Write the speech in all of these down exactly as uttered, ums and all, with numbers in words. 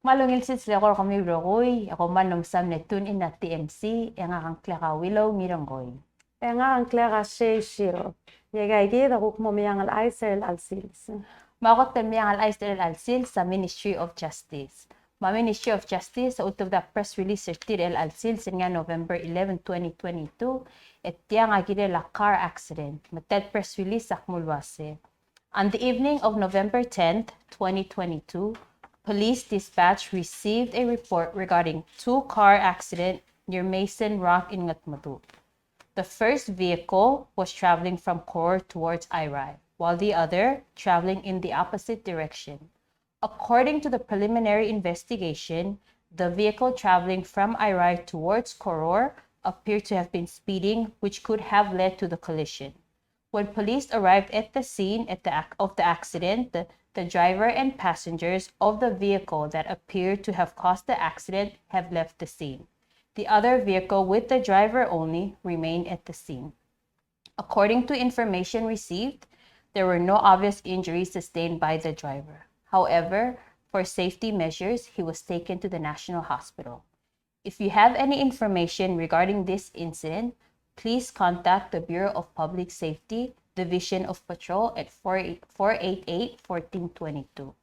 Me a ungil sils el eko er kemiu el rokui, e kom kmal mesa mle tune in er a T M C, e ngak a ngklek a Willow Ngirengkoi. E ngak a ngklek a Shei Shiro. E aika kid a kuk mo Meang el Chais er chelecha el sils. Me a kot el Meang el Chais er chelecha el sils a Ministry of Justice. Me a Ministry of Justice a ultebedii a press release er tir er chelecha el sils er ngii a November eleven, twenty twenty-two, e tiang a kirel a car accident. Me tia el press release a kmo el uase: On the evening of November tenth, twenty twenty-two, police dispatch received a report regarding two car accident near Mason Rock in Ngetmeduch. The first vehicle was traveling from Koror towards Airai, while the other traveling in the opposite direction. According to the preliminary investigation, the vehicle traveling from Airai towards Koror appeared to have been speeding, which could have led to the collision. When police arrived at the scene at the ac-, of the accident, the, the driver and passengers of the vehicle that appeared to have caused the accident have left the scene. The other vehicle with the driver only remained at the scene. According to information received, there were no obvious injuries sustained by the driver. However, for safety measures, he was taken to the National Hospital. If you have any information regarding this incident, please contact the Bureau of Public Safety, Division of Patrol at four eight, four eight eight, fourteen twenty-two.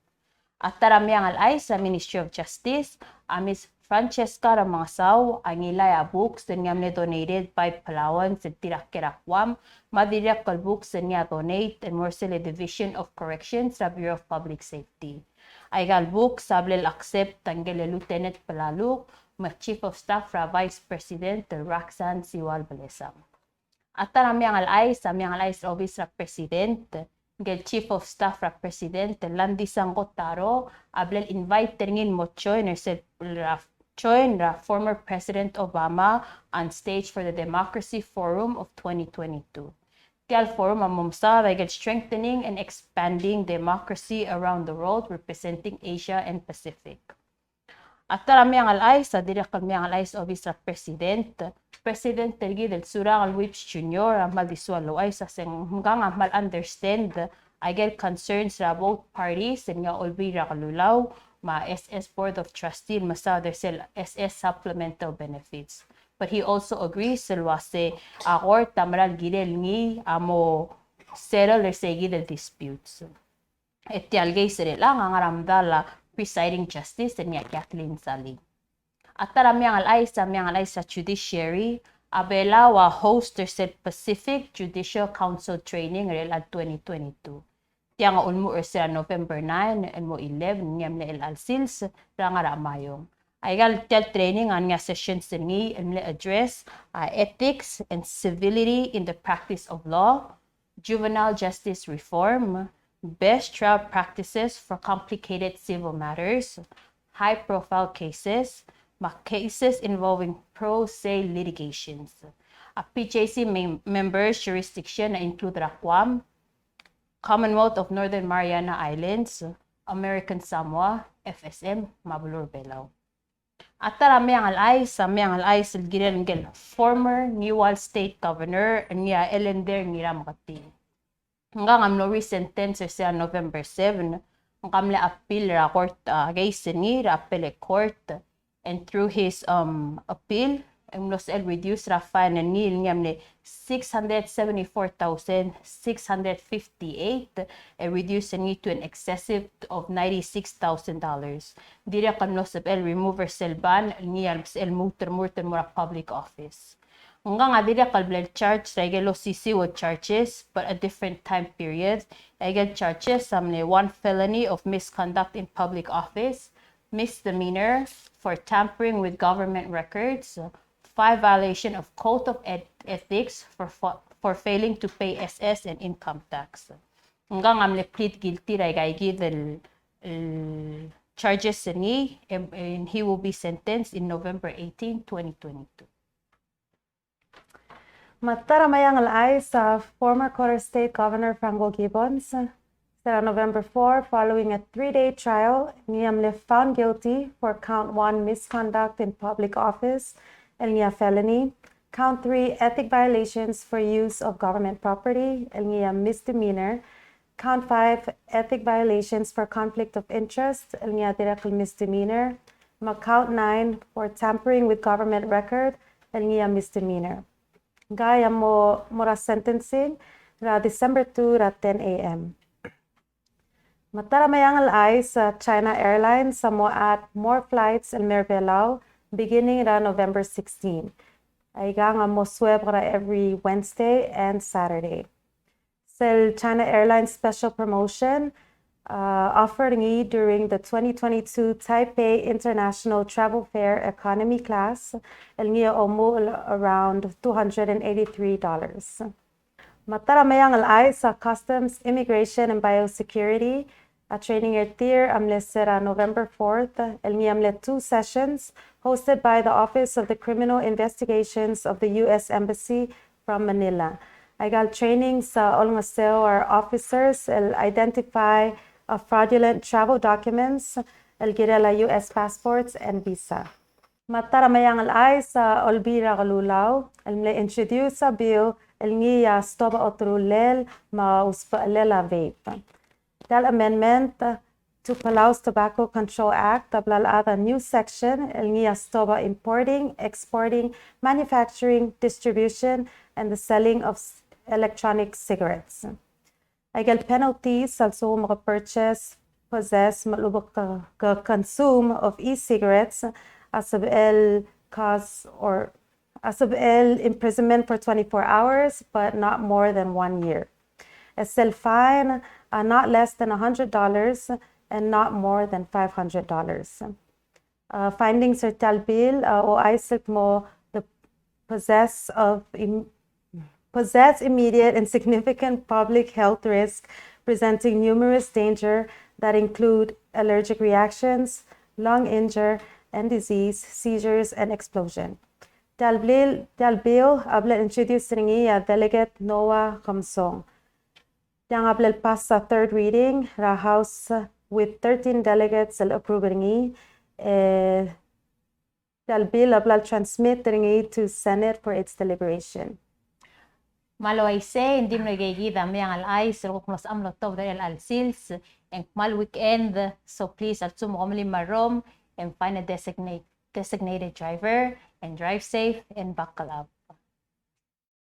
A ta er a Meang el Chais er a Ministry of Justice, a Miss Francesca Remengesau a ngilai a books el ngii a mle donated by Palauans el tir a ker er a Guam, me a dirrek el books el ngii a donate el mo er sel Division of Corrections er a Bureau of Public Safety. Aika el books a blal accept er ngike el Lieutenant Palaluk, me a Chief of Staff er a Vice President el Roxanne Siual Blesam. A ta er a Meang el Chais, a Meang el Chais er a obis er a President, ngike el Chief of Staff er a President, el Landisang Kotaro, a blal invite er ngii el mo join er sel, er a, join er a former President Obama on stage for the Democracy Forum of twenty twenty-two. Tia el forum a mo mesaod aike el Strengthening and Expanding Democracy Around the World, Representing Asia and Pacific. A ta er a Meang el Chais, a dirrek el Meang el Chais er a obis er a President, President er kid el Surangel Whipps Junior a kmal di soal el ouchais a se ng kang a kmal understand aike el concerns er a both parties el ngii a Olbiil er a Kelulau me a S S Board of Trustee el mesaod er sel S S supplemental benefits. But he also agrees el uase a court a mera el kirel ngii a mo settle er seikid el disputes. E tia el case er chelechang a ngar er a medal a presiding justice el ngii a Kathleen Saling. A ta er a Meang el Chais, a Meang el Chais er a judiciary, a Belau a host er sel Pacific Judicial Council training er chelecha el twenty twenty-two. Tiang a ulemuchel er sel November nine el mo eleven, ngii a mle chelecha el sils er a ngar er a Maiong. Aika el tia el training a ngii a sessions er ngii el mle address a ethics and civility in the practice of law, juvenile justice reform, best trial practices for complicated civil matters, high-profile cases, me a cases involving pro se litigations. A P J C mem-, members jurisdiction a include er a Guam, Commonwealth of Northern Mariana Islands, American Samoa, F S M, me a beluu er a Belau. A ta er a Meang el Chais, a Meang el Chais el kirel ngike el former Ngiwal State Governor, ngii a Ellender Ngirameketii. Ngkang a mlo resentence er sel November seven, ngka a mle appeal er a court, a, case er ngii er a appellate court, and through his, um, appeal, e ng mlo sebechel reduce er a fine er ngii el ngii a mle six hundred seventy-four thousand six hundred fifty-eight, e reduce er ngii to an excessive of ninety-six thousand dollars. Dirrek el mlo sebechel remove er sel ban el ngii a sebechel lmuut el mo er a public office. Ngkang a dirrek el bla el charge er aike el osisiu el charges, but a different time period. Aike el charges a mle one felony of misconduct in public office, misdemeanor for tampering with government records, five violation of code of eth-, ethics for fa-, for failing to pay S S and income tax. Ngkang a mle plead guilty er aika kid el, el charges er ngii, and, and he will be sentenced in November eighteen, twenty twenty-two. Me a ta er a Meang el Chais, a former Koror State Governor Franco Gibbons, se er a November four, following a three-day trial, ngii a mle found guilty for count one, misconduct in public office, el ngii a felony, count three, ethic violations for use of government property, el ngii a misdemeanor, Count five, ethic violations for conflict of interest, el ngii a dirrek el misdemeanor. Me a count nine, for tampering with government record, el ngii a misdemeanor. Ngii a mo, mo er a sentencing er a December two er a ten A M. Me a ta er a meang el chais, a China Airlines a mo add more flights el mer a Belau, beginning er a November sixteen. Aikang a mo suebek er a every Wednesday and Saturday. Sel China Airlines special promotion, uh, offered er ngii during the twenty twenty-two Taipei International Travel Fair Economy Class, el ngii a omuchel around two hundred and eighty-three dollars. Me a ta er a meang el chais, a Customs, Immigration, and Biosecurity, a training er tir a mle ser a November fourth, el ngii a mle two sessions, hosted by the Office of the Criminal Investigations of the U S Embassy from Manila. Aika el trainings a olengeseu er a officers el identify a fraudulent travel documents, el kirel a U S passports and visa. Me a ta er a meang el chais, a Olbiil er a Kelulau el mle introduce a bill el ngii a stob a oterulel me a usbechelel a vape. Tia el amendment to Palau's Tobacco Control Act a bla el add a new section el ngii a stob a importing, exporting, manufacturing, distribution, and the selling of s-, electronic cigarettes. Aike el penalties a lsekum ke purchase, possess, me a lechub ke, ke consume of e-cigarettes a sebechel cause or a sebechel imprisonment for twenty-four hours, but not more than one year. E sel fine, uh, not less than a hundred dollars and not more than five hundred dollars. Uh, findings er tia el bill, uh, a ouchais el kmo the possess of im-, possess immediate and significant public health risk, presenting numerous danger that include allergic reactions, lung injury and disease, seizures, and explosion. Tia el bill, tia el bill a bla el introduce er ngii a Delegate Noah Khamsong. Tiang a bla el pass a third reading er a House with thirteen delegates el approve er ngii. E tia el bill a bla el transmit er ngii to Senate for its deliberation. Me a le uaisei, e ng di mle ikei kid a Meang el Chais el kuk mlo sebecham el otobed er chelecha el sils, e ng kmal weekend, so please, a lsekum kom melim a rrom, e ng find a designate, designated driver, and drive safe and buckle up.